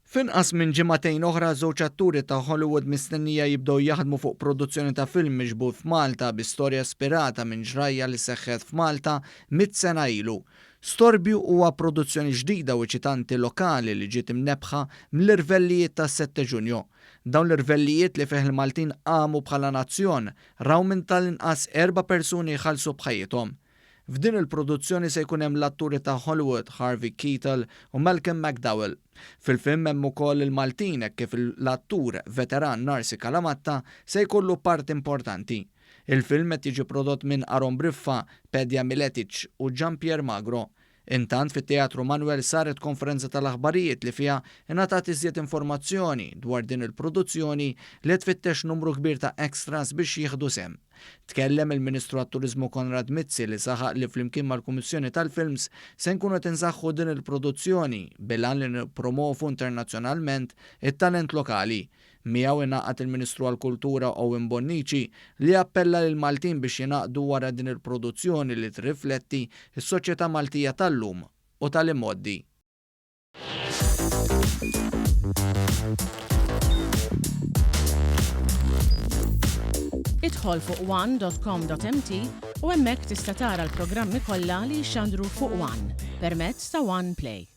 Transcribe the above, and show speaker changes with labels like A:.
A: F'inqas minn ġimagħtejn oħra żewġ atturi ta' Hollywood mistennija jibdew jaħdmu fuq produzzjoni ta' film miġbud f'Malta bi storja ispirata minn ġrajja li seħħet f'Malta mitt sena ilu. Storbju huwa produzzjoni ġdida u eċitanti lokali li ġiet imnebbħa ml-irvellijiet tas-Sette Giugno. Dawn l-irvellijiet li fih il-Maltin qamu bħala nazzjon raw minn tal-inqas erba' persuni jħallsu b'ħajjithom. F'din il-produzzjoni se jkun hemm l-atturi ta' Hollywood Harvey Keitel u Malcolm McDowell. Fil-film hemm ukoll il-Maltin hekk kif l-attur veteran Narcy Calamatta se jkollu parti importanti. Il-film qed jiġi prodott minn Aaron Briffa, Pedja Miletic u Jean Pierre Magro. Intant fit-Teatru Manoel saret konferenza tal-aħbarijiet li fiha ingħatat iżjed informazzjoni dwar din il-produzzjoni li qed tfittex numru kbir ta' extras biex jieħdu sehem. Tkellem il-Ministru għat-Turiżmu Konrad Mizzi li saħaq li flimkien mal-Kummissjoni tal-Films se nkunu qed insaħħu din il-produzzjoni bil-għan li nippromovu internazzjonalment it-talent lokali. Miegħu ingħaqad il-Ministru għall-Kultura Owen Bonnici li appella lill-Maltin biex jingħaqdu wara din il-produzzjoni li tirrifletti s-soċjetà Maltija tal-lum u tal-imgħoddi.
B: Idħol fuq one.com.mt u hemmhekk tista' tara l-programmi kollha li jixxandru fuq One permezz ta' One Play.